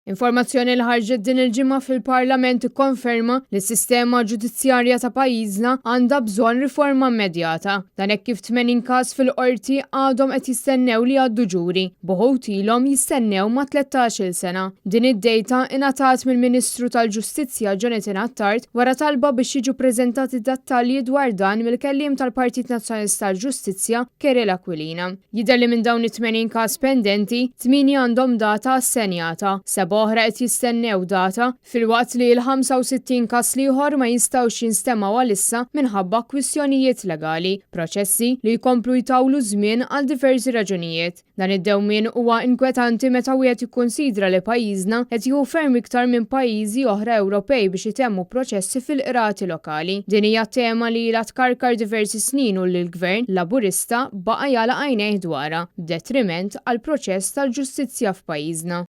Informazzjoni li ħarġet din il-ġimgħa fil-Parlament tikkonferma li s-sistema ġudizzjarja ta' pajjiżna għandha bżonn riforma immedjata. Dan hekk kif 80 każ fil-qorti għadhom qed jistennew li jgħaddu ġuri, b'uħud ilhom jistennew ma' 13-il sena. Din id-dejta ingħatat mill-Ministru tal-Ġustizzja Jonathan Attard wara talba biex jiġu ppreżentati dettalji dwar dan mill-kelliem tal-Partit Nazzjonalista għall-Ġustizzja Kerel Aquilina. Jidher li minn dawn it-80 każ pendenti, tmienja għandhom data assenjata, sebgħa oħra qed jistennew data, filwaqt li l-65 każ l-ieħor ma jistgħux jinstemgħu għalissa minħabba kwistjonijiet legali, proċessi li jkomplu jtawlu ż-żmien għal diversi raġunijiet. Dan id-dewmien huwa inkwetanti meta wieħed jikkunsidra li pajjiżna qed jieħu ferm iktar minn pajjiżi oħra Ewropej biex itemmu proċessi fil-qrati lokali. Din hija tema li ilha tkarkar diversi snin u li l-Gvern Laburista baqa' jagħlaq għajnejh dwarha, b'detriment għall-proċess tal-ġustizzja f'pajjiżna.